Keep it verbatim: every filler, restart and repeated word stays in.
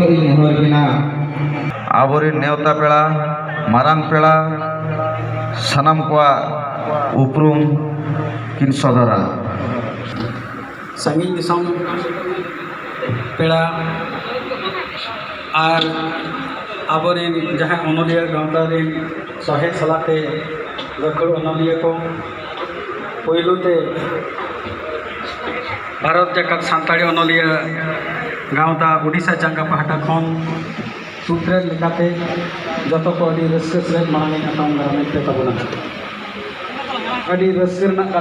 ᱤᱧ ᱱᱮᱦᱚᱨ ᱵᱮᱱᱟ᱾ ᱟᱵᱚᱨᱮᱱ ᱱᱮᱣᱛᱟ ᱯᱮᱲᱟ, ᱢᱟᱨᱟᱝ ᱯᱮᱲᱟ, ᱥᱟᱱᱟᱢ ᱠᱚᱣᱟᱜ ᱩᱯᱨᱩᱢ ᱠᱤᱱ ᱥᱚᱫᱚᱨᱟ᱾ ᱥᱟᱺᱜᱤᱧ ᱫᱤᱥᱚᱢ ᱯᱮᱲᱟ ᱟᱨ ᱟᱵᱚᱨᱮᱱ ᱡᱟᱦᱟᱸᱭ ᱚᱱᱚᱞᱤᱭᱟᱹ ᱜᱟᱶᱛᱟ ᱨᱮᱱ ᱥᱚᱦᱮᱫ ᱥᱟᱞᱟᱜ ᱛᱮ ᱜᱟᱹᱠᱷᱩᱲ ᱚᱱᱚᱞᱤᱭᱟᱹ ᱠᱚ, ᱯᱳᱭᱞᱳ ᱛᱮ ᱵᱷᱟᱨᱚᱛ ᱡᱟᱠᱟᱛ ᱥᱟᱱᱛᱟᱲᱤ ᱚᱱᱚᱞᱤᱭᱟᱹ ᱜᱟᱶᱛᱟ ᱩᱰᱤᱥᱟ ᱪᱟᱸᱜᱟ ᱯᱟᱦᱴᱟ ᱠᱷᱚᱱ ᱥᱩᱛᱨᱮᱛ ᱞᱮᱠᱟᱛᱮ ᱡᱚᱛᱚ ᱠᱚ ᱟᱹᱰᱤ ᱨᱟᱹᱥᱠᱟᱹ ᱥᱟᱞᱟᱜ ᱢᱟᱲᱟᱝ ᱤᱧ ᱟᱛᱟᱝ ᱫᱟᱨᱟᱢᱮᱫ ᱯᱮ ᱛᱟᱵᱚᱱᱟ᱾ ᱟᱹᱰᱤ ᱨᱟᱹᱥᱠᱟᱹ ᱨᱮᱱᱟᱜ